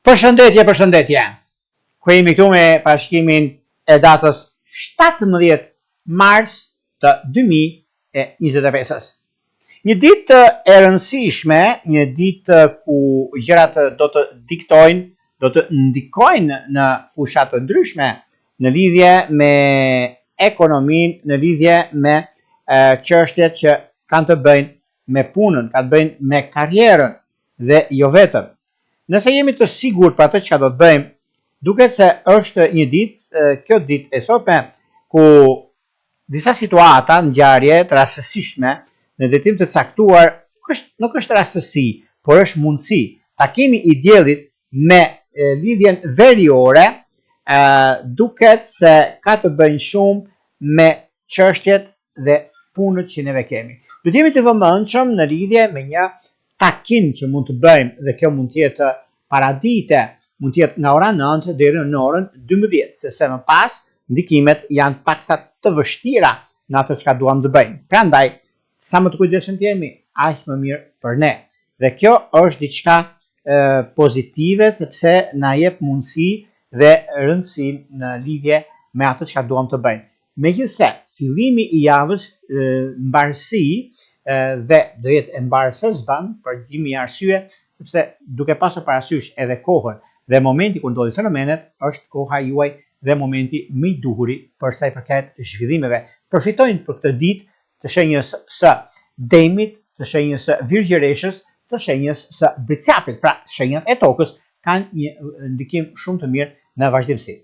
Përshëndetje, përshëndetje. Ku jemi këtu me parashikimin e datës 17 mars të 2025-ës. Një ditë e rëndësishme, një ditë ku gjërat do të diktojnë, do të ndikojnë në fusha të ndryshme në lidhje me ekonominë, në lidhje me çështjet që kanë të bëjnë me punën, kanë të bëjnë me karrierën dhe jo vetëm. Nëse jemi të sigurt për atë çka do të bëjmë, duket se është një ditë, kjo ditë e sotme, ku disa situata, ngjarje të rastësishme në drejtim të caktuar, nuk është, nuk është rastësi, por është mundësi. Takimi i diellit me lidhjen veriore duket se ka të bëjnë shumë me çështjet dhe punët që neve kemi. Do të jemi të vëmendshëm në lidhje me një takim që mund të bëjmë dhe kjo mund të jetë paradite, mund të jetë nga ora 9 deri në orën 12, sepse më pas ndikimet janë paksa të vështira në atë çka duam të bëjmë. Prandaj, sa më të kujdesshëm të jemi, aq më mirë për ne. Dhe kjo është diçka pozitive sepse na jep mundësi dhe rëndësinë në lidhje me atë çka duam të bëjmë. Megjithëse, fillimi i javës mbarësi dhe do jetë e mbarë se s'bën për 1000 arsye, sepse duke pasur parasysh edhe kohën dhe momenti kur ndodhin fenomenet, është koha juaj dhe momenti më i duhuri për sa i përket zhvillimeve. Përfitojnë për këtë ditë të shenjës së Demit, të shenjës së Virgjëreshës, të shenjës së Bricjapit, pra shenjat e tokës kanë një ndikim shumë të mirë në vazhdimësi.